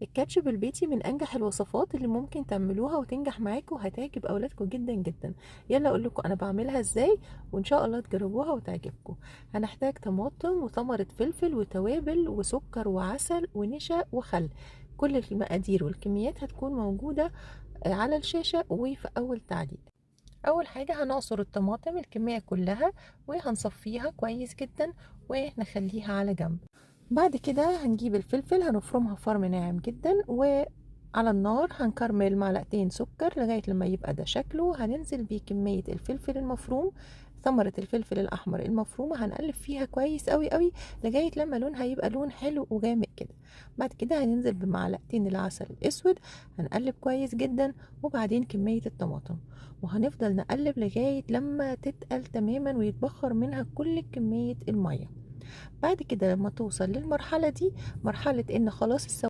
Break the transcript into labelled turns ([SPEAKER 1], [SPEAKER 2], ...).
[SPEAKER 1] الكاتشب البيتي من انجح الوصفات اللي ممكن تعملوها وتنجح معاكم وهتعجب اولادكم جدا جدا. يلا اقول لكم انا بعملها ازاي وان شاء الله تجربوها وتعجبكم. هنحتاج طماطم وثمرة فلفل وتوابل وسكر وعسل ونشا وخل. كل المقادير والكميات هتكون موجودة على الشاشة وفي اول تعليق. اول حاجة هنعصر الطماطم الكمية كلها وهنصفيها كويس جدا ونخليها على جنب. بعد كده هنجيب الفلفل هنفرمها فرم ناعم جدا، وعلى النار هنكرمل معلقتين سكر لغاية لما يبقى ده شكله. هننزل بيه كمية الفلفل المفروم، ثمرة الفلفل الأحمر المفرومة، هنقلب فيها كويس قوي قوي لغاية لما لونها يبقى لون حلو وغامق كده. بعد كده هننزل بمعلقتين العسل الأسود، هنقلب كويس جدا، وبعدين كمية الطماطم، وهنفضل نقلب لغاية لما تتقل تماما ويتبخر منها كل كمية المية. بعد كده لما توصل للمرحلة دي، مرحلة ان خلاص السوائل